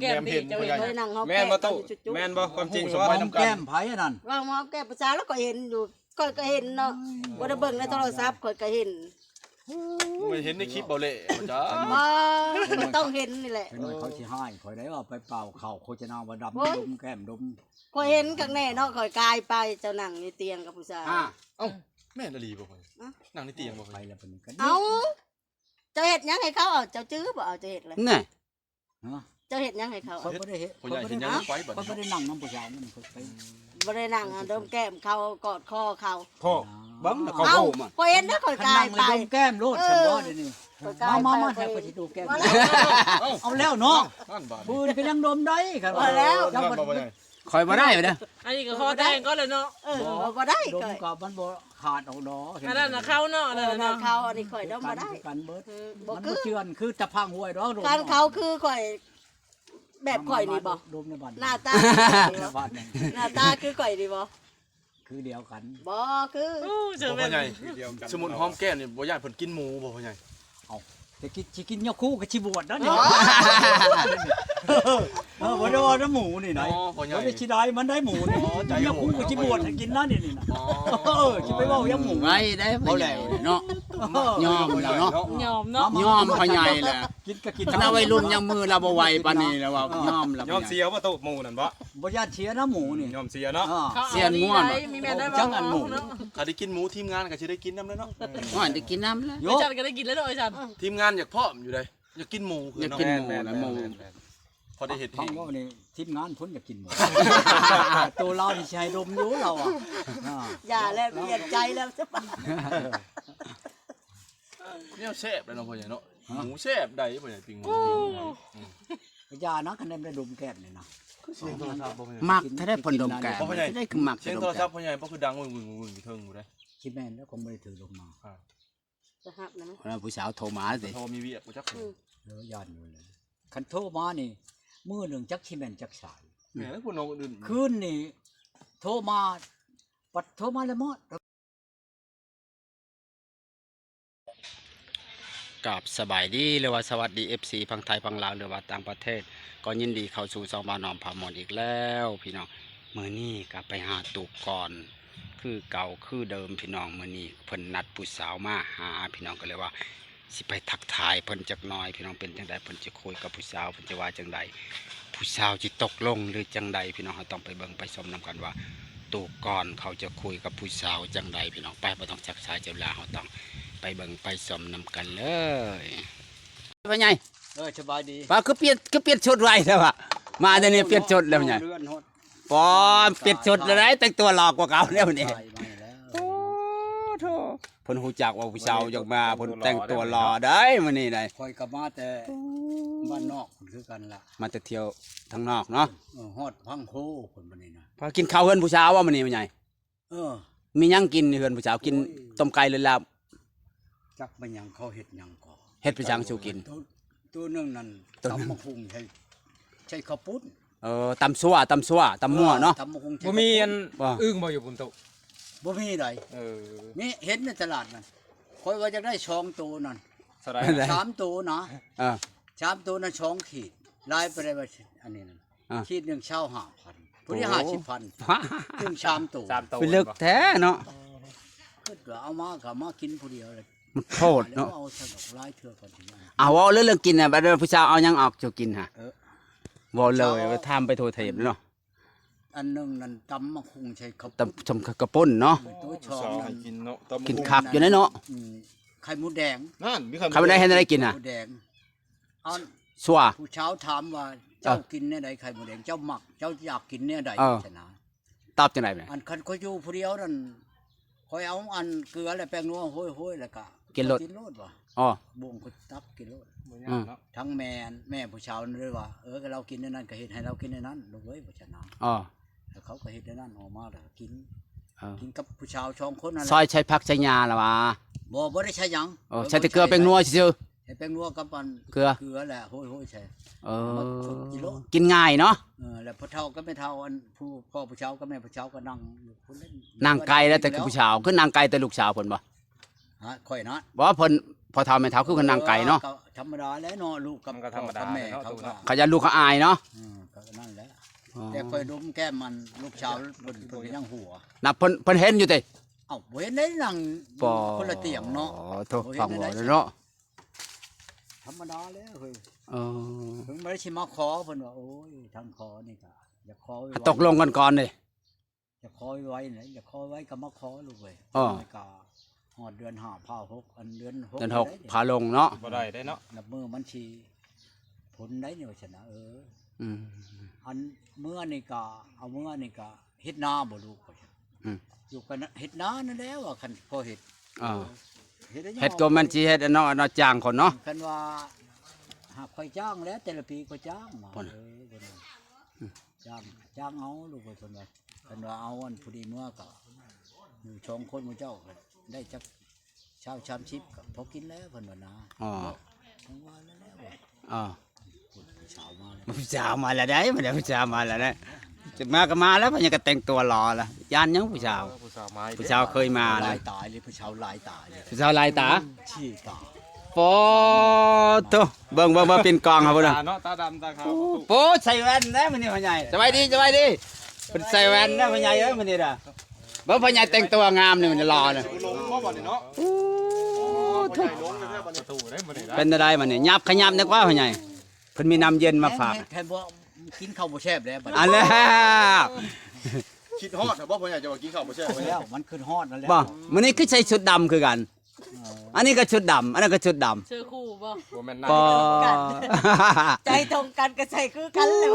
ແກ້ມດີເຈົ້າເຫັນ ບໍ່ໄດ້ນັ່ງຫອມແກ້ມ ແມ່ນບໍ່ຕູ້? ແມ່ນບໍ່? ຄວາມຈິງ ຫອມແກ້ມໃຜອັນນັ້ນ? ວ່າຫອມແກ້ມຜູ້ສາວ ແລ້ວກໍເຫັນຢູ່ ຂ້ອຍກໍເຫັນເນາະ ບໍ່ໄດ້ເບິ່ງໃນໂທລະສັບ ຂ້ອຍກໍເຫັນ. ບໍ່ເຫັນໃນຄລິບບໍ່ແຫຼະ ບໍ່ ກໍຕ້ອງເຫັນນີ້ແຫຼະ. ເດັກນ້ອຍເຂົາຊິຮ້າຍຂ້ອຍໄດ໋ ວ່າໄປເປົ່າເຂົ້າໂຄສະນາວ່າດຳດົມແກ້ມດົມ. ຂ້ອຍເຫັນຂ້າງແນ່ເນາະ ຂ້ອຍກາຍໄປ ເຈົ້ານັ່ງຢູ່ຕຽງກັບຜູ້ສາວ. ອ້າວ ແມ່ນອີ່ຫຼີບໍ່? ນັ່ງໃນຕຽງບໍ່? ໄປແລ້ວເພິ່ນກໍ ເອົ້າ ເຈົ້າເຮັດຫຍັງໃຫ້ເຂົາ? ເຈົ້າຈື່ບໍ່? ເຈົ້າເຮັດແລ້ວ ແນ່ ເຈົ້າເຮັດຫຍັງໃຫ້ເຂົາ? ຂ້ອຍບໍ່ໄດ້ເຮັດ ພໍ່ໃຫຍ່ເຮັດຫຍັງໄປບັດນີ້? ຂ້ອຍບໍ່ໄດ້ນັ່ງນຳຜູ້ສາວ ຂ້ອຍໄປ ບໍ່ໄດ້ນັ່ງ ດົມແກ້ມເຂົາ ກອດຄໍເຂົາ. ພໍ່ ເບິ່ງນະ ເຂົາໂທມາ ຂ້ອຍເຫັນນະ ຂ້ອຍກາຍໄປ ດົມແກ້ມໂລດ. ເອີ ຊັ້ນບໍ່ດຽວນີ້ ມາໆໆ ຂ້ອຍຊິດູແກ້ມ ເອົາແລ້ວເນາະ ມື້ອື່ນກໍຍັງດົມໄດ້ ຄັນວ່າແລ້ວ ຂ້ອຍບໍ່ໄດ້ເດີ ອັນນີ້ກໍຂໍແຕ່ງກ່ອນແລ້ວເນາະ. ເອີ ບໍ່ໄດ້ ດົມກໍມັນບໍ່ຂາດອອກດອກ ອັນນັ້ນນະເຂົາເນາະ ອັນນັ້ນນະເຂົາ ອັນນີ້ຂ້ອຍດົມບໍ່ໄດ້ ຄືກັນເບິດ ບໍ່ຄື ມັນບໍ່ເຈື່ອນ ຄືຕະພັງຫ້ວຍດອກ. ຄັນເຂົາຄືຂ້ອຍ ແບບຂ້ອຍນີ້ບໍ່? ດົມໃນບ້ານ ໜ້າຕາ ໜ້າຕາຄືຂ້ອຍນີ້ບໍ່? ຄືດຽວກັນ ບໍ່ຄື ໂອ້ ພໍ່ໃຫຍ່ ສົມມຸດຫອມແກ້ມນີ້ ບໍ່ຢ້ານເພິ່ນກິນໝູບໍ່ ພໍ່ໃຫຍ່? ເອົ້າ ຊິກິນ ຊິກິນຍາຄູກໍຊິບວດນັ້ນນີ້ ເອີ ບໍ່ໄດ້ວ່ານຳໝູນີ້ໄດ໋ ພໍ່ໃຫຍ່ ບໍ່ໄດ້ຊິໄດ້ມັນໄດ້ໝູນີ້ ກິນຍາຄູກໍຊິບວດໃຫ້ກິນນັ້ນນີ້ນະ. ເອີ ຊິໄປເວົ້າຫຍັງໝູ ໄດ້ໄດ໋ ພໍ່ໃຫຍ່ເນາະ ຍອມແລ້ວເນາະ ຍອມເນາະ ຍອມພໍ່ໃຫຍ່ແຫຼະ. ກິນກໍກິນ ຂະໜາດໄວລຸ້ນຍັງມືລາວບໍ່ໄວປານນີ້ແລ້ວວ່າຍອມແລ້ວ ຍອມເສຍບໍ່ໂຕະໝູນັ້ນບໍ່? ບໍ່ຢ້ານເສຍນະໝູນີ້ ຍອມເສຍເນາະ ເສຍງົວ ມີແມ່ນໄດ້ບໍ່? ຈັກອັນໝູ ຄັນໄດ້ກິນໝູທີມງານກໍຊິໄດ້ກິນນຳແຫຼະເນາະ. ໂອ້ຍ ໄດ້ກິນນຳແຫຼະ ໂຍ ໄອ້ຈັນກໍໄດ້ກິນແລ້ວເນາະ ໄອ້ຈັນ ທີມງານຢາກພ້ອມຢູ່ເດ້ ຢາກກິນໝູຄື ຢາກກິນໝູ ນະ ໝູ ພໍໄດ້ເຮັດເອງ ເວົ້ານີ້ທີມງານເພິ່ນຢາກກິນໝູ ໂຕລາວນີ້ຊິໃຫ້ດົມຢູ່ລາວອະ. ຢ່າແລ້ວ ປ່ຽນໃຈແລ້ວ ແນວແຊບເດ້ເນາະພໍ່ໃຫຍ່ເນາະ ໝູແຊບໃດ໋ພໍ່ໃຫຍ່ ປີ້ງໝູ ກະຢ່ານະ ຄັນໄດ້ດົມແກ້ມນີ້ນະ ມັກແທ້ເພິ່ນດົມແກ້ມ ຊິໄດ້ຄືມັກ ສຽງໂທລະສັບພໍ່ໃຫຍ່ບໍ່ຄືດັງວຶ້ງໆຢູ່ເທິງພຸ້ນເດ້. ຊິແມ່ນແລ້ວ ຄົງບໍ່ໄດ້ຖືລົງມາ ຈະຮັບນະ ຜູ້ສາວໂທມາຕິ ໂທມີວຽກບໍ່ຈັກ ເອີ ຢ້ານຢູ່ແຫຼະ ຄັນໂທມານີ້ ມື້ໜຶ່ງຈັກຊິແມ່ນຈັກສາຍ ແມ່ນແລ້ວ ຜູ້ນ້ອງອື່ນ ຄືນນີ້ໂທມາ ບັດໂທມາແລ້ວມອດ. ກາບສະບາຍດີ ຫຼືວ່າສະຫວັດດີ ເອັຟຊີ ຝັ່ງໄທ ຝັ່ງລາວ ຫຼືວ່າຕ່າງປະເທດ ກໍຍິນດີເຂົ້າສູ່ຊ່ອງບ່າວນ້ອມພາມ່ວນອີກແລ້ວພີ່ນ້ອງ. ມື້ນີ້ກໍໄປຫາຕູກອນຄືເກົ່າຄືເດີມພີ່ນ້ອງ ມື້ນີ້ເພິ່ນນັດຜູ້ສາວມາຫາພີ່ນ້ອງ ກໍເລີຍວ່າຊິໄປທັກທາຍເພິ່ນຈັກໜ້ອຍພີ່ນ້ອງ ເປັນຈັ່ງໃດ ເພິ່ນຈະຄຸຍກັບຜູ້ສາວ ເພິ່ນຈະວ່າຈັ່ງໃດ ຜູ້ສາວຊິຕົກລົງຫຼືຈັ່ງໃດພີ່ນ້ອງ ເຮົາຕ້ອງໄປເບິ່ງໄປຊົມນຳກັນວ່າ ຕູກອນເຂົາຈະຄຸຍກັບຜູ້ສາວຈັ່ງໃດພີ່ນ້ອງ. ໄປ ບໍ່ຕ້ອງຊັກຊ້າເວລາ ເຮົາຕ້ອງໄປເບິ່ງໄປຊົມນຳກັນເລີຍ. ພໍ່ໃຫຍ່ ເອີ ສະບາຍດີ ວ່າຄືປ່ຽນ ຄືປ່ຽນຊຸດໄວແທ້ວະ ມາດຽວນີ້ປ່ຽນຊຸດແລ້ວພໍ່ໃຫຍ່ ເລື່ອນຮອດ ປ້ອມ ປ່ຽນຊຸດແລ້ວໄດ໋ ແຕ່ງຕົວຫຼໍ່ກວ່າເກົ່າແລ້ວນີ້. ໂອ້ໂທ ເພິ່ນຮູ້ຈັກວ່າຜູ້ສາວຢາກມາ ເພິ່ນແຕ່ງຕົວຫຼໍ່ໄດ໋ມື້ນີ້ໄດ໋. ຂ້ອຍກໍມາແຕ່ບ້ານນອກພຸ້ນຄືກັນລະ ມາແຕ່ທ່ຽວທາງນອກເນາະ. ເອີ ຮອດພັງໂຄພຸ້ນມື້ນີ້ນະ. ພາກິນເຂົ້າເຮືອນຜູ້ສາວບໍ່ມື້ນີ້ ພໍ່ໃຫຍ່? ເອີ ມີຫຍັງກິນເຮືອນຜູ້ສາວ? ກິນ ໂອ້ຍ ຕົ້ມໄກ່ ຫຼື ລາບ? ຈັກແມ່ນຫຍັງ ເຂົາເຮັດຫຍັງກໍ ເຮັດໄປສັງສູ່ກິນ? ໂຕ ໂຕໜຶ່ງນັ້ນ ໂຕໜຶ່ງ ຕຳບັກຫຸ່ງໃສ່ ໃສ່ເຂົ້າປຸ້ນ. ເອີ ຕຳຊົ່ວ ຕຳຊົ່ວ ຕຳມົ້ວເນາະ. ເອີ ຕຳບັກຫຸ່ງໃສ່ ບໍ່ມີອັນ ເຂົ້າປຸ້ນ ອຶ່ງບໍ່ຢູ່ພຸ້ນໂຕ? ບໍ່ມີໃດ. ເອີ ນີ້ເຫັນໃນຕະຫຼາດນັ້ນ ຂ້ອຍວ່າຢາກໄດ້ສອງໂຕນັ້ນ. ເທົ່າໃດ? ສາມໂຕນະ. ເອີ ສາມໂຕນັ້ນ ສອງຂີດ ຫຼາຍປານໃດວ່າ ອັນນີ້ນັ້ນ ອ່າ ຂີດໜຶ່ງຊາວຫ້າພັນ ຜູ້ນີ້ຫ້າສິບພັນ ຈຶ່ງສາມໂຕ ສາມໂຕ ເປັນເລິກແທ້ເນາະ. ຄິດວ່າເອົາມາກໍເອົາມາກິນຜູ້ດຽວເລີຍ ມັນໂພດເນາະ. ເອົາຊະດອກ ຫຼາຍເທື່ອກໍຊິ ເອົາ ເວົ້າເລື່ອງ ເລື່ອງກິນນະ ບັດຜູ້ສາວເອົາຫຍັງອອກສູ່ກິນຫະ? ເອີ ເວົ້າເລີຍ ຖາມໄປທົ່ວເທບເນາະ. ອັນໜຶ່ງນັ້ນຕຳບັກຫຸ່ງໃສ່ເຂົ້າ ຕຳ ຕຳເຂົ້າປຸ້ນເນາະ. ໂຕສອງນັ້ນ ກິນຄັກຢູ່ເນາະ. ອືມ ໄຂ່ມົດແດງ ນັ້ນມີໄຂ່ມົດແດງ ໄຂ່ມົດແດງເຮັດແນວໃດກິນນະ? ໄຂ່ມົດແດງ ອັນ ຊົ່ວ ຜູ້ສາວຖາມວ່າ ເຈົ້າ ເອີ ກິນແນວໃດໄຂ່ມົດແດງ ເຈົ້າມັກ ເຈົ້າຢາກກິນແນວໃດ? ເອີ ຊັ້ນນະ ຕອບຈັ່ງໃດແບບນັ້ນ? ອັນຄັນຂ້ອຍຢູ່ຜູ້ດຽວນັ້ນ ຂ້ອຍເອົາອັນເກືອ ແລະ ແປ້ງນົວໂຮຍໆ ແລ້ວກະກິນໂລດ ກິນໂລດວ່າ ອໍ ບົງກໍຕັກກິນໂລດ ບໍ່ຍາກເນາະ. ອືມ ທັງແມ່ ແມ່ຜູ້ສາວນັ້ນເລີຍວ່າ ເອີ ລາວກິນແນວນັ້ນກໍເຮັດໃຫ້ລາວກິນແນວນັ້ນ ລູກເອີຍ ວ່າຊັ້ນນະ. ອໍ ແລ້ວເຂົາກໍເຮັດແນວນັ້ນອອກມາ ແລ້ວກໍກິນ ເອີ ກິນກັບຜູ້ສາວສອງຄົນນັ້ນແຫຼະ. ຊອຍ ໃສ່ຜັກໃສ່ຫຍ້າລະຫວາ? ບໍ່ ບໍ່ໄດ້ໃສ່ຫຍັງ. ເອີ ໃສ່ແຕ່ເກືອແປ້ງນົວຊື່ໆ ໃສ່ແປ້ງນົວກັບອັນເກືອ ເກືອແຫຼະ ໂຮຍໆໃສ່. ເອີ ກິນງ່າຍເນາະ. ເອີ ແລ້ວພໍ່ເຖົ້າກັບແມ່ເຖົ້າ ອັນຜູ້ພໍ່ຜູ້ສາວກັບແມ່ຜູ້ສາວກໍນັ່ງຢູ່ພຸ້ນ ນັ່ງໄກແລ້ວແຕ່ຜູ້ສາວ ຄືນັ່ງໄກແຕ່ລູກສາວເພິ່ນບໍ່? ຮະ ຂ້ອຍນະ ບໍ່ ເພິ່ນ ພໍ່ເຖົ້າແມ່ເຖົ້າຄືເພິ່ນນັ່ງໄກເນາະ. ເອີ ກໍທຳມະດາແຫຼະເນາະ ລູກກັບພໍ່ກັບແມ່ເຂົາກໍ ມັນກໍທຳມະດາແຫຼະເນາະ ຂະຢັນລູກເຂົາອາຍເນາະ. ເອີ ກໍນັ້ນແຫຼະ ແຕ່ຂ້ອຍລົມແກ້ມມັນ ລູກສາວເພິ່ນ ເພິ່ນກໍຍັງຫົວນະ ເພິ່ນ ເພິ່ນເຫັນຢູ່ຕິ. ເອົ້າ ບໍ່ເຫັນໄດ້ ນັ່ງຢູ່ຄົນລະຕຽງເນາະ. ໂທ້ ຟັງເວົ້າເນາະ ທຳມະດາແຫຼະເຮີ້ຍ. ເອີ ເພິ່ນບໍ່ໄດ້ຊິມາຂໍ ເພິ່ນວ່າ ໂອ້ຍ ທາງຂໍນີ້ກໍຢາກຂໍໄວໆ ຕົກລົງກັນກ່ອນເດ້. ຢາກຂໍໄວໆ ແຫຼະ ຢາກຂໍໄວກໍມາຂໍ ລູກເອີຍ. ເອີ ກໍຮອດເດືອນຫ້າພາຫົກ ອັນເດືອນຫົກ ເດືອນຫົກ ເດ້ ພາລົງເນາະ ບໍ່ໄດ້ເດ້ເນາະ ນັບມື້ມັນຊິພົ້ນໄດ໋ນີ້ ວ່າຊັ້ນນະ. ເອີ ອືມ ອັນເມືອນີ້ກໍ ເອົາເມືອນີ້ກໍເຮັດນາບໍ່ລູກ ວ່າຊັ້ນ. ອືມ ຢູ່ກັນເຮັດນານັ້ນແຫຼະ ວ່າຄັນພໍເຮັດ. ເອີ ເຮັດ ເຮັດກໍແມ່ນຊິເຮັດອັນເນາະ ອັນເນາະ ຈ້າງຄົນເນາະ. ຄັນວ່າຫາກຂ້ອຍຈ້າງແຫຼະ ແຕ່ລະປີກໍຈ້າງມາ. ເອີ ເພິ່ນວ່າ ອືມ ຈ້າງ ຈ້າງເອົາລູກເອີຍ ເພິ່ນວ່າ. ເພິ່ນວ່າເອົາອັນຜູ້ດີເມືອກໍ ຢູ່ສອງຄົນໝູ່ເຈົ້າກໍໄດ້ຈັກຊາວສາມສິບກໍພໍກິນແລ້ວ ເພິ່ນວ່ານະ. ອໍ ເພິ່ນວ່າແລ້ວ ອໍ ຜູ້ສາວມາແລ້ວ ຜູ້ສາວມາແລ້ວໄດ໋ ມາແລ້ວ ຜູ້ສາວມາແລ້ວໄດ໋. ຈະມາກໍມາແລ້ວ ເພິ່ນຍັງກໍແຕ່ງຕົວຫຼໍ່ລະ ຢ້ານຫຍັງຜູ້ສາວ. ເອີ ຜູ້ສາວມາ ຜູ້ສາວເຄີຍມາ ຫຼາຍຕາຍເລີຍ ຜູ້ສາວຫຼາຍຕາຍເລີຍ ຜູ້ສາວຫຼາຍຕາ ຊີ້ຕາ. ປາໂທ້ ເບິ່ງ ເບິ່ງ ເບິ່ງ ປິ່ນກ້ອງເຮົາພຸ້ນນະ ຕາເນາະ ຕາດຳຕາຂາວ. ໂອ້ ໃສ່ແວ່ນແລ້ວມື້ນີ້ພໍ່ໃຫຍ່. ສະບາຍດີ ສະບາຍດີ. ເພິ່ນໃສ່ແວ່ນແລ້ວພໍ່ໃຫຍ່ເອີຍ ມື້ນີ້ນະ. ເບິ່ງພໍ່ໃຫຍ່ແຕ່ງຕົວງາມນີ້ ມື້ນີ້ຫຼໍ່ນະ. ລົງບໍ່ບັດນີ້ເນາະ. ໂອ້ ໂທ້ ເປັນຈັ່ງໃດບັດນີ້ ຫຍັບຂະຫຍັບແດ່ກວ່າພໍ່ໃຫຍ່. ເພິ່ນມີນ້ຳເຢັນມາຝາກ ເຮັດໃຫ້ບໍ່ ກິນເຂົ້າບໍ່ແຊບແລ້ວບັດນີ້. ອັນແລ້ວ ຄິດຮອດບໍ່ພໍ່ໃຫຍ່ ຈະວ່າກິນເຂົ້າບໍ່ແຊບ ແລ້ວ ມັນຄິດຮອດນັ້ນແຫຼະ. ບໍ່ ມື້ນີ້ຄືໃສ່ຊຸດດຳຄືກັນ. ເອີ ອັນນີ້ກໍຊຸດດຳ ອັນນັ້ນກໍຊຸດດຳ ເສື້ອຄູ່ບໍ່? ບໍ່ແມ່ນນະ ກໍ ໃຈຕົງກັນກໍໃສ່ຄືກັນແລ້ວ.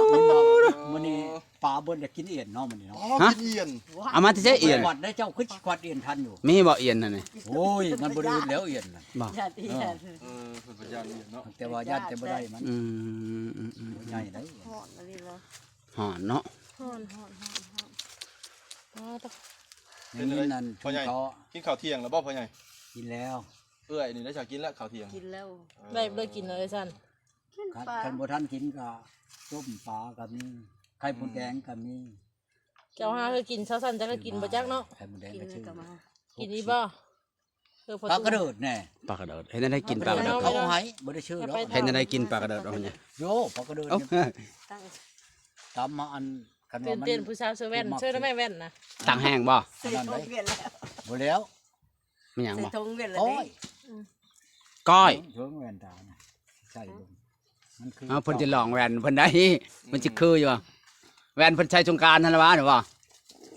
ມື້ນີ້ປາເບິດ ຢາກກິນອ່ຽນເນາະ ມື້ນີ້ເນາະ. ອໍ ກິນອ່ຽນ ເອົາມາແຕ່ໃສອ່ຽນ? ວັດໄດ້ ເຈົ້າຄືຊິຄວັດອ່ຽນທັນຢູ່. ມີບໍ່ອ່ຽນຫັ້ນນີ້? ໂອ້ຍ ມັນບໍ່ໄດ້ອຶດແລ້ວອ່ຽນນະ. ບໍ່ ຢ້ານອ່ຽນ ເອີ ເພິ່ນບໍ່ຢ້ານອ່ຽນເນາະ ແຕ່ວ່າຢ້ານແຕ່ບໍ່ໄດ້ມັນ. ອືມ ອືມ ອືມ ໃຫຍ່ໄດ໋. ຮ້ອນອີ່ຫຼີບໍ່? ຮ້ອນເນາະ ຮ້ອນ ຮ້ອນ ຮ້ອນ ຮ້ອນ. ອໍ ເປັນຈັ່ງໃດ ພໍ່ໃຫຍ່ ກິນເຂົ້າທ່ຽງແລ້ວບໍ່ພໍ່ໃຫຍ່? ກິນແລ້ວ. ເອື້ອຍນີ້ໄດ້ສາກິນແລ້ວເຂົ້າທ່ຽງ? ກິນແລ້ວ. ເອີ ໄດ້ ໄດ້ກິນແລ້ວເອື້ອຍຊັ້ນ. ຄັນບໍ່ທັນກິນກໍຕົ້ມປາກໍມີ ໄຂ່ມົດແດງກໍມີ. ເຈົ້າຫາຄືກິນເຊົ້າຊັ້ນ ຈັກໄດ້ກິນບໍ່ຈັກເນາະ. ໄຂ່ມົດແດງກໍຊື່ ກິນອີກບໍ່? ປາກະເດີດແນ່ ປາກະເດີດ. ເຮັດແນວໃດກິນປາກະເດີດ? ເຂົາເອົາໃຫ້ ບໍ່ໄດ້ຊື້ດອກ. ເຮັດແນວໃດກິນປາກະເດີດ? ເອົາແນວ ໂຢ ປາກະເຕືອນ ເອົ້າ ຕຳມາອັນ ຄັນວ່າມັນ ຕື່ນໆ ຜູ້ສາວເສື້ອແວ່ນ ເຊີນແມ່ແວ່ນນະ. ຕາງແຫ້ງບໍ່? ອັນນັ້ນໄດ໋ ບໍ່ແລ້ວ ແມ່ນຫຍັງບໍ່? ໃສ່ຖົງແວ່ນລະເດ້ ກ້ອຍ ເທິງແວ່ນຕານະ ໃສ່ເບິ່ງ ມັນຄື ເອົາ ເພິ່ນຈະລອງແວ່ນເພິ່ນໄດ໋ ມັນຊິຄືຢູ່ບໍ່? ແວ່ນເພິ່ນໃສ່ສົງການຫັ້ນລະຫວາ ຫຼືບໍ່?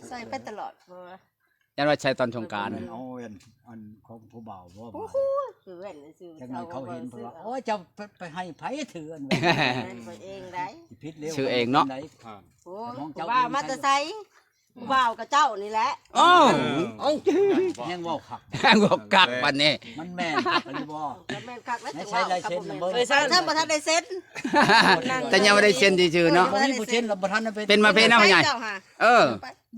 ໃສ່ໄປຕະຫຼອດ ເພາະວ່າ ຢ້ານວ່າໃສ່ຕອນສົງການ. ເອົາແວ່ນອັນຂອງຜູ້ບ່າວບໍ່? ໂອ້ໂຫ ຄືແວ່ນຊື່ ຈັກໜ້ອຍເຂົາເຫັນເພິ່ນວ່າ ໂອ້ຍ ເຈົ້າໄປໃຫ້ໃຜຖືອັນແວ່ນ ແມ່ນຂ້ອຍເອງໄດ໋ ຜິດແລ້ວ ຊື່ເອງເນາະ. ໂອ້ ຜູ້ບ່າວມາແຕ່ໃສ? ຜູ້ບ່າວກັບເຈົ້ານີ້ແຫຼະ. ໂອ້ ເອົ້າ ຍັງເວົ້າຄັກ ຍັງເວົ້າຄັກບັດນີ້ ມັນແມ່ນຄັກອີ່ຫຼີບໍ່? ມັນແມ່ນຄັກແລ້ວ ໃນໃຊ້ລາຍເຊັນນະເບິ່ງ ເອີ ຊັ້ນບໍ່ທັນໄດ້ເຊັນ ແຕ່ຍັງບໍ່ໄດ້ເຊັນຊື່ໆເນາະ. ບໍ່ມີຜູ້ເຊັນລະບໍ່ທັນໄດ້ເປັນ ເປັນມາພີ້ນະພໍ່ໃຫຍ່. ເອີ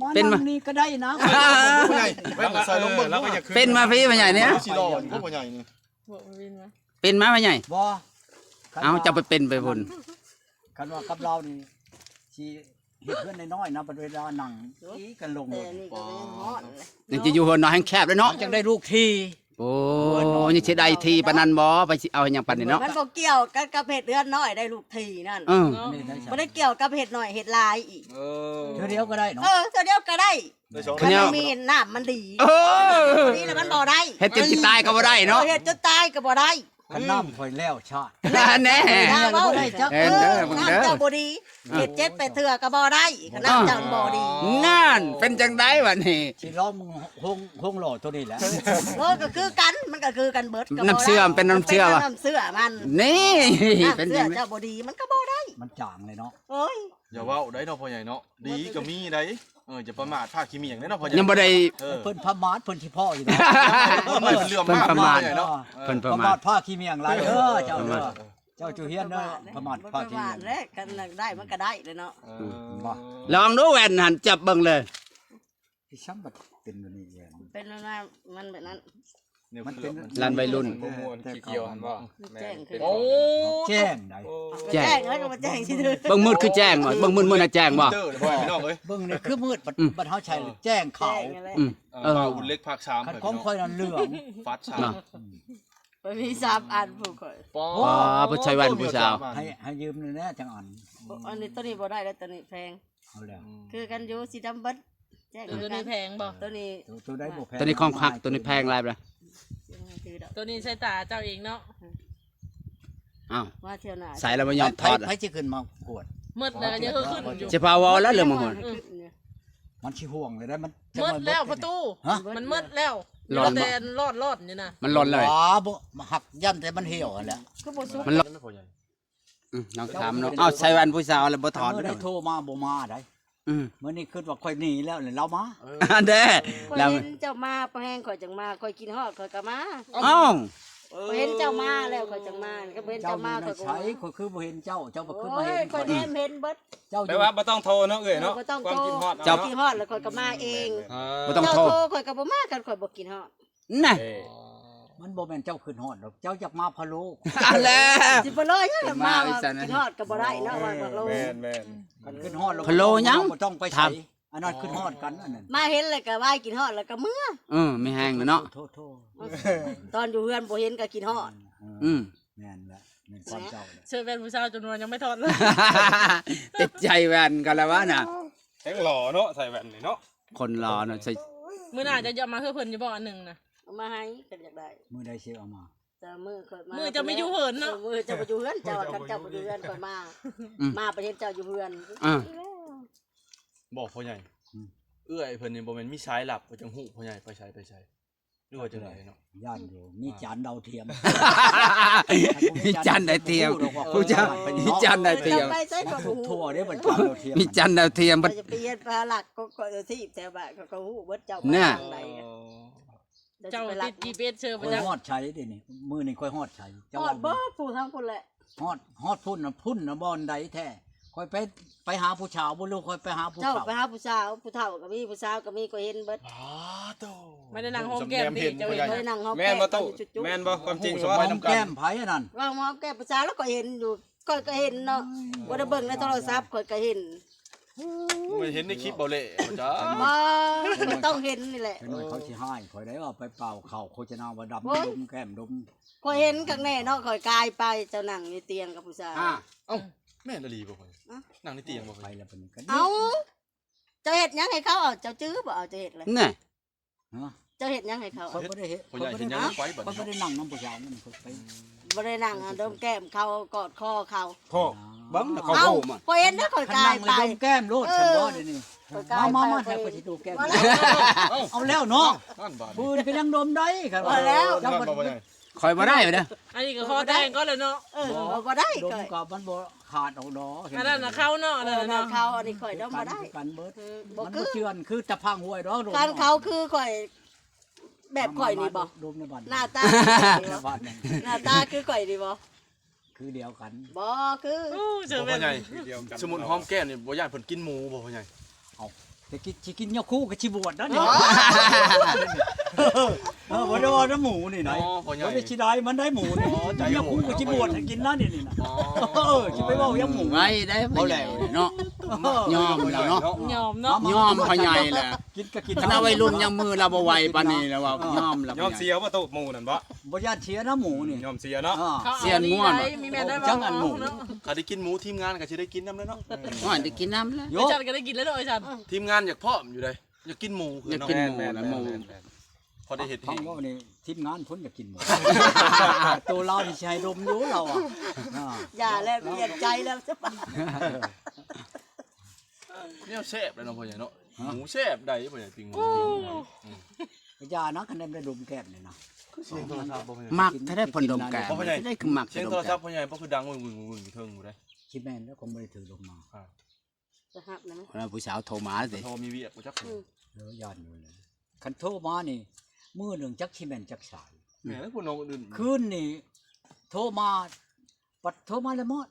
ມາ ເປັນມາ ນັ່ງນີ້ກໍໄດ້ນະ ພໍ່ໃຫຍ່ ແວ່ນໃສ່ລົງເບິ່ງ ເປັນມາພີ້ພໍ່ໃຫຍ່ນີ້ ຊິຫຼໍ່ບໍ່ພໍ່ໃຫຍ່ນີ້ ເປັນມາພໍ່ໃຫຍ່. ບໍ່ ເອົ້າ ເຈົ້າໄປເປັນໄປພຸ້ນ ຄັນວ່າກັບລາວນີ້ຊິເຮັດເຮືອນນ້ອຍໆນະ ບັດເວລານັ່ງອີກກັນລົງລົດ ຍັງຈະຢູ່ເຮືອນນ້ອຍແຮງແຄບເລີຍເນາະ ມັນຈັ່ງໄດ້ລູກຖີ່. ໂອ້ ຍັງຊິໄດ້ຖີ່ປານນັ້ນບໍ່? ໄປຊິເອົາຫຍັງປານນີ້ເນາະ ມັນບໍ່ກ່ຽວກັນກັບເຮັດເຮືອນນ້ອຍໄດ້ລູກຖີ່ນັ້ນ. ເອີ ບໍ່ໄດ້ກ່ຽວກັບເຮັດນ້ອຍເຮັດຫຼາຍອີກ ເອີ ເທື່ອດຽວກໍໄດ້ເນາະ ເອີ ເທື່ອດຽວກໍໄດ້ ຄັນມັນມີນ້ຳມັນດີ ເອີ ນີ້ລະມັນບໍ່ໄດ້ ເຮັດຈົນຊິຕາຍກໍບໍ່ໄດ້ເນາະ ເອີ ເຮັດຈົນຕາຍກໍບໍ່ໄດ້. ຄັນນ້ຳຂ້ອຍແລ້ວຊາດ ນັ້ນແນ່ ເອີ ນ້ຳເຈົ້າບໍ່ດີ ເຮັດເຈັດແປດເທື່ອກໍບໍ່ໄດ້ ຄັນນ້ຳເຈົ້າບໍ່ດີ. ນັ້ນ ເປັນຈັ່ງໃດບັດນີ້? ຊິລອງໂຮງ ໂຮງຫຼໍ່ໂຕນີ້ແຫຼະ ເອີ ກໍຄືກັນ ມັນກໍຄືກັນເບິດ ນ້ຳເຊື່ອ ເປັນນ້ຳເຊື່ອ ນ້ຳເຊື່ອມັນ ນີ້ ນ້ຳເຊື່ອເຈົ້າບໍ່ດີ ມັນກໍບໍ່ໄດ້ ມັນຈາງເລີຍເນາະ. ເອີຍ ຢ່າເວົ້າໄດ໋ເນາະ ພໍ່ໃຫຍ່ເນາະ ດີກໍມີໄດ໋. ເອີ ຢ່າປະໝາດຜ້າຂີ້ໝ້ຽງເດ້ເນາະ ພໍ່ໃຫຍ່ ຍັງບໍ່ໄດ້ ເອີ ເພິ່ນປະໝາດ ເພິ່ນຊິພໍ້ຢູ່ເນາະ ເພິ່ນປະໝາດ ເພິ່ນປະໝາດ ເພິ່ນປະໝາດ ເພິ່ນປະໝາດ ປະໝາດຜ້າຂີ້ໝ້ຽງຫຼາຍເດີ ເຈົ້າເດີ ເຈົ້າຈຸຮຽນເດີ ປະໝາດຜ້າຂີ້ໝ້ຽງ ປະໝາດແຫຼະ ຄັນໄດ້ມັນກໍໄດ້ເລີຍເນາະ. ເອີ ບໍ່ ລອງດູແວ່ນຫັ້ນ ຈັບເບິ່ງເລີຍ ອີ່ຫຍັງບັດເປັນແບບນີ້ແຫຼະ ເປັນແບບນັ້ນ ມັນແບບນັ້ນ ມັນເປັນ ລັນໄວລຸ້ນ ບໍ່ມ່ວນ ຂີ້ກ່ຽວຫັ້ນບໍ່? ແຈ້ງ ໂອ້ ແຈ້ງໃດ໋ ແຈ້ງ ແຈ້ງແລ້ວກໍບໍ່ແຈ້ງຊື່ໆ ເບິ່ງມືດຄືແຈ້ງບໍ່? ເບິ່ງມືດໆນະແຈ້ງບໍ່? ເບິ່ງນີ້ຄືມືດ ບັດ ບັດເຮົາໃຊ້ແຈ້ງຂາວ ອືມ ເອີ ເອີ ເອົາເຫຼັກພາກສາມ ຄັນຂອງຂ້ອຍນັ້ນເຫຼືອງ ຟັດສາມ ອືມ ຂ້ອຍມີສາມອັນພຸ້ນຂ້ອຍ. ອໍ ເພິ່ນໃຊ້ແວ່ນຜູ້ສາວ. ໃຫ້ ໃຫ້ຢືມແດ່ຈັກອັນ. ໂອ້ ອັນນີ້ ໂຕນີ້ບໍ່ໄດ້ແລ້ວ ໂຕນີ້ແພງ. ເອົາແລ້ວ ອືມ ຄືກັນຢູ່ ສີດຳເບິດ. ແຈ້ງ ໂຕນີ້ແພງບໍ່? ໂຕນີ້ ໂຕ ໂຕໃດບໍ່ແພງ? ໂຕນີ້ຂອງຄັກ ໂຕນີ້ແພງຫຼາຍ. ໂຕນີ້ໃສ່ຕາເຈົ້າເອງເນາະ. ອ້າວ ມາທ່ຽວໜ້າ ໃສ່ແລ້ວບໍ່ຍອມຖອດ. ໃຜ ໃຜຊິຂຶ້ນມາກວດ? ໝົດແລ້ວ ຍັງຄືຂຶ້ນຢູ່. ຊິພາເວົ້າແລ້ວເລື່ອງມາຮອດ. ອືມ ມັນຊິຫ່ວງເລີຍໄດ໋ ມັນໝົດແລ້ວປະຕູ. ຮະ? ມັນໝົດແລ້ວ. ຫຼອນ ແຕ່ຫຼອນໆຢູ່ນະ. ມັນຫຼອນເລີຍ. ບໍ່ ຫັກຢ້ານແຕ່ມັນຫ່ຽວຫັ້ນແຫຼະ. ຄືບໍ່ສຸກ ມັນຫຼອນ. ອືມ ລອງຖາມເນາະ. ເອົາ ໃສ່ແວ່ນຜູ້ສາວແລ້ວບໍ່ຖອດ. ມື້ໃດໂທມາບໍ່ມາໃດ໋. ອືມ ມື້ນີ້ຄິດວ່າຂ້ອຍໜີແລ້ວ ແລ້ວລາວມາ. ອັນເດ້ ຂ້ອຍເຫັນເຈົ້າມາ ພໍແຮງຂ້ອຍຈັ່ງມາ. ຂ້ອຍຄິດຮອດຂ້ອຍກໍມາ. ເອົ້າ ຂ້ອຍເຫັນເຈົ້າມາແລ້ວຂ້ອຍຈັ່ງມາ. ກໍບໍ່ເຫັນເຈົ້າມາ ຂ້ອຍກໍ ຂ້ອຍຄືບໍ່ເຫັນເຈົ້າ ເຈົ້າບໍ່ຂຶ້ນມາເຫັນ. ໂອ້ຍ ຂ້ອຍແນມເຫັນເບິດ. ເຈົ້າ ແປວ່າບໍ່ຕ້ອງໂທເນາະເອື້ອຍເນາະ. ບໍ່ຕ້ອງໂທ ຄວາມຄິດຮອດ ເຈົ້າ ເຮົາເນາະ ຄິດຮອດແລ້ວຂ້ອຍກໍມາເອງ. ເອີ ບໍ່ຕ້ອງໂທ ເຈົ້າໂທ ຂ້ອຍກໍບໍ່ມາ ຄັນຂ້ອຍບໍ່ຄິດຮອດ. ນະ ເອີ ມັນບໍ່ແມ່ນເຈົ້າຄິດຮອດດອກ ເຈົ້າຢາກມາພະໂລ. ອັນແລ້ວ ຊິພະໂລຫຍັງ ມາ ມາ ມາ ຄິດຮອດກໍບໍ່ໄດ້ເນາະ ວ່າພະໂລ. ແມ່ນໆ ຄັນຄິດຮອດແລ້ວ ພະໂລຫຍັງ ບໍ່ຕ້ອງໄປໃສ. ອັນນັ້ນຄິດຮອດກັນ ອັນນັ້ນ ມາເຫັນແລ້ວກໍວາຍ ຄິດຮອດແລ້ວກໍເມືອ. ເອີ ມີແຮງເນາະ. ໂທ ໂທ ໂທ ຕອນຢູ່ເຮືອນບໍ່ເຫັນກໍຄິດຮອດ. ອືມ ອືມ ແມ່ນແຫຼະ ແມ່ນຄວາມເຈົ້າແຫຼະ. ເຊີນແວ່ນຜູ້ສາວຈຳນວນຍັງບໍ່ຖອດເລີຍ. ຕິດໃຈແວ່ນກັນແລ້ວວະນະ. ແຮງຫຼໍ່ເນາະ ໃສ່ແວ່ນນີ້ເນາະ. ຄົນຫຼໍ່ເນາະ ໃສ່ ມື້ໜ້າຈະເອົາມາໃຫ້ເພິ່ນຢູ່ບໍ່ ອັນໜຶ່ງນະ? ເອົາມາໃຫ້ ຄັນຢາກໄດ້. ມື້ໃດຊິເອົາມາ? ແຕ່ມື້ຂ້ອຍມາ ມື້ເຈົ້າບໍ່ຢູ່ເຮືອນເນາະ. ເອີ ມື້ເຈົ້າບໍ່ຢູ່ເຮືອນ ເຈົ້າວ່າ ຄັນເຈົ້າບໍ່ຢູ່ເຮືອນ ຂ້ອຍມາ. ອືມ ມາໄປເຫັນເຈົ້າຢູ່ເຮືອນ. ອ່າ ບໍ່ ພໍ່ໃຫຍ່. ອືມ ເອື້ອຍເພິ່ນນີ້ບໍ່ແມ່ນມີສາຍລັບ ກໍຈັ່ງຮູ້ ພໍ່ໃຫຍ່ ໄປໃສ ໄປໃສ ຫຼືວ່າຈັ່ງໃດເນາະ? ຢ້ານຢູ່ ມີຈານດາວທຽມ. ມີຈານດາວທຽມ ຮູ້ຈັກ ມີຈານດາວທຽມ. ໄປໃສກໍຮູ້ ທົ່ວເດ້ ມັນຈານດາວທຽມ. ມີຈານດາວທຽມ ໄປເຮັດພາລະ ກໍ ກໍອາຊີບແຖວບ້ານ ເຂົາກໍຮູ້ເບິດ ເຈົ້າໄປທາງໃດ. ເຈົ້າຕິດຈີພີເອັສເຊີບໍ່ຈັກ? ຮອດໃສເດນີ້? ມື້ນີ້ຂ້ອຍຮອດໃສ? ຮອດບໍ່? ຜູ້ທາງພຸ້ນແຫຼະ. ຮອດ ຮອດພຸ້ນນະ ພຸ້ນນະ ບ່ອນໃດແທ້? ຂ້ອຍໄປ ໄປຫາຜູ້ສາວບໍ່ ຫຼືຂ້ອຍໄປຫາຜູ້ເຖົ້າ? ເຈົ້າໄປຫາຜູ້ສາວ ຜູ້ເຖົ້າກໍມີ ຜູ້ສາວກໍມີ ກໍເຫັນເບິດ. ອ້າໂຕ ບໍ່ໄດ້ນັ່ງຫອມແກ້ມຕິ ເຈົ້າເຫັນບໍ່? ໄດ້ນັ່ງຫອມແກ້ມ ແມ່ນບໍ່ຕູ້? ແມ່ນບໍ່? ຄວາມຈິງສົມໄວ້ນຳກັນ. ຫອມແກ້ມໃຜອັນນັ້ນ? ວ່າຫອມແກ້ມຜູ້ສາວ ແລ້ວກໍເຫັນຢູ່ ຂ້ອຍກໍເຫັນເນາະ. ອືມ ບໍ່ໄດ້ເບິ່ງໃນໂທລະສັບ ຂ້ອຍກໍເຫັນ. ໂອ້ຍ ເຫັນໃນຄລິບເບົາແຫຼະບໍ່ຈ້າ? ບໍ່ ກໍຕ້ອງເຫັນນີ້ແຫຼະ. ເດັກນ້ອຍເຂົາຊິຮ້າຍຂ້ອຍໄດ໋ ວ່າໄປເປົ່າເຂົ້າໂຄສະນາວ່າດຳ ໂອ້ຍ ດົມແກ້ມດົມ. ຂ້ອຍເຫັນຄັກແນ່ເນາະ ຂ້ອຍກາຍໄປ ເຈົ້ານັ່ງຢູ່ຕຽງກັບຜູ້ຊາຍ. ອ່າ ເອົ້າ ແມ່ນອີ່ຫຼີບໍ່ຂ້ອຍ? ອ່ະ ນັ່ງໃນຕຽງບໍ່ຂ້ອຍ? ໄປແລ້ວເພິ່ນກໍ ເອົ້າ ເຈົ້າເຮັດຫຍັງໃຫ້ເຂົາ? ເອົາ ເຈົ້າຈື່ບໍ່? ເອົາ ເຈົ້າເຮັດແລ້ວ ນະ ຮະ ເຈົ້າເຮັດຫຍັງໃຫ້ເຂົາ? ຂ້ອຍບໍ່ໄດ້ເຮັດ. ພໍ່ໃຫຍ່ເຮັດຫຍັງໄປບັດນີ້? ຂ້ອຍບໍ່ໄດ້ນັ່ງນຳຜູ້ຊາຍນັ້ນ ຂ້ອຍໄປ ບໍ່ໄດ້ນັ່ງ ອາ ດົມແກ້ມເຂົາ ກອດຄໍເຂົາ. ພໍ່ ເບິ່ງນະ ເຂົາໂທມາ ຂ້ອຍເຫັນນະ ຂ້ອຍກາຍໄປ ດົມແກ້ມໂລດ. ເອີ ຊັ້ນບໍ່ ດຽວນີ້ ມາ ມາ ມາ ຂ້ອຍຊິດູແກ້ມ. ເອົາແລ້ວເນາະ ບາດນີ້ ຜູ້ອື່ນກໍຍັງດົມໄດ້ ຄັນວ່າ ເຈົ້າບໍ່ໄດ້. ຂ້ອຍບໍ່ໄດ້ເດີ ອັນນີ້ກໍຂໍແຕ່ງກ່ອນແຫຼະເນາະ. ເອີ ບໍ່ ບໍ່ໄດ້ ດົມກໍມັນບໍ່ຂາດອອກດອກ. ອັນນັ້ນນະເຂົາເນາະ ເອີ ອັນນັ້ນນະເຂົາ ອັນນີ້ຂ້ອຍດົມບໍ່ໄດ້ ຄືກັນເບິດ. ເອີ ບໍ່ຄື ບໍ່ຄືກັນ ຄືຕະພັງຫ້ວຍດອກ. ຄັນເຂົາຄືຂ້ອຍ ແບບຂ້ອຍນີ້ບໍ່? ມາ ມາ ດົມໃນບ້ານ ໜ້າຕາ ໃນບ້ານນີ້ ໜ້າຕາຄືຂ້ອຍນີ້ບໍ່? ຄືດຽວກັນ ບໍ່ຄື. ໂອ້ ເຊີນ ພໍ່ໃຫຍ່ ຄືດຽວກັນ. ສົມມຸດຫອມແກ້ມນີ້ ບໍ່ຢ້ານເພິ່ນກິນໝູບໍ່ ພໍ່ໃຫຍ່? ເອົ້າ ແຕ່ກິນ ຊິກິນຍາຄູກໍຊິບວດນັ້ນນີ້. ອໍ ເອີ ບໍ່ໄດ້ວ່ານຳໝູນີ້ນະ. ອໍ ພໍ່ໃຫຍ່ ບໍ່ໄດ້ຊິໄດ້ມັນໄດ້ໝູນີ້. ອໍ ກິນຍາຄູກໍຊິບວດໃຫ້ກິນນັ້ນນີ້ນະ. ອໍ ເອີ ຊິໄປເວົ້າຫຍັງໝູ ໄວ້ໄດ້ພໍ່ໃຫຍ່ເນາະ. ເອີ ຍອມແລ້ວເນາະ ຍອມເນາະ ຍອມພໍ່ໃຫຍ່ແຫຼະ. ກິນກໍກິນ ຂະໜາດໄວລຸ້ນຍັງມືລາວບໍ່ໄຫວປານນີ້ແລ້ວວ່າ ເອີ ຍອມແລ້ວ. ຍອມເສຍບໍ່ຕູ້ໝູນັ້ນບໍ່? ບໍ່ຢ້ານເສຍນະໝູນີ້ ຍອມເສຍເນາະ. ເອີ ເຂົາເອົາ ສຽນງ່ວນ ມີແມ່ນໄດ້ ຈັກອັນໝູ ຄັນໄດ້ກິນໝູທີມງານກໍຊິໄດ້ກິນນຳແລ້ວເນາະ. ເອີ ໂອ້ຍ ໄດ້ກິນນຳແລ້ວ ໂຍ ໄອ້ຈັນກໍໄດ້ກິນແລ້ວເນາະ. ໄອ້ຈັນ ທີມງານຢາກພ້ອມຢູ່ເດ້ ຢາກກິນໝູຄືກັນເນາະ. ຢາກກິນໝູນະ ໝູ ແມ່ນໆ ພໍໄດ້ເຮັດເອງ. ເຮົາເວົ້ານີ້ທີມງານເພິ່ນຢາກກິນໝູ ໂຕລາວນີ້ຊິໃຫ້ດົມຢູ່ລາວອະ. ຢ່າແລ້ວ ປ່ຽນໃຈແລ້ວ. ແນວແຊບເດ້ເນາະພໍ່ໃຫຍ່ເນາະ. ຫະ ໝູແຊບໃດ໋ພໍ່ໃຫຍ່ ປີ້ງໝູ. ໂອ້ ອືມ ຢ່ານະ ຄັນໄດ້ ໄດ້ດົມແກ້ມນີ້ນະ. ຄືສຽງໂທລະສັບບໍ່ພໍ່ໃຫຍ່? ມັກແທ້ໆ ເພິ່ນດົມແກ້ມ ພໍ່ໃຫຍ່ ໄດ້ຄືມັກ ສຽງໂທລະສັບພໍ່ໃຫຍ່ບໍ່ຄືດັງວຶ້ງໆໆຢູ່ເທິງພຸ້ນເດ້. ຊິແມ່ນແລ້ວ ຂ້ອຍບໍ່ໄດ້ຖືລົງມາ. ອ່າ ຈະຮັບນະ ເວລາຜູ້ສາວໂທມາຊິ ໂທມີວຽກບໍ່ຈັກ. ອືມ ເອີ ຢ້ານຢູ່ແຫຼະ ຄັນໂທມານີ້ ມື້ໜຶ່ງຈັກຊິແມ່ນຈັກສາຍ. ແມ່ນແລ້ວ ຜູ້ນ້ອງອື່ນ ຄືນນີ້ໂທມາ ບັດໂທມາແລ້ວມອດ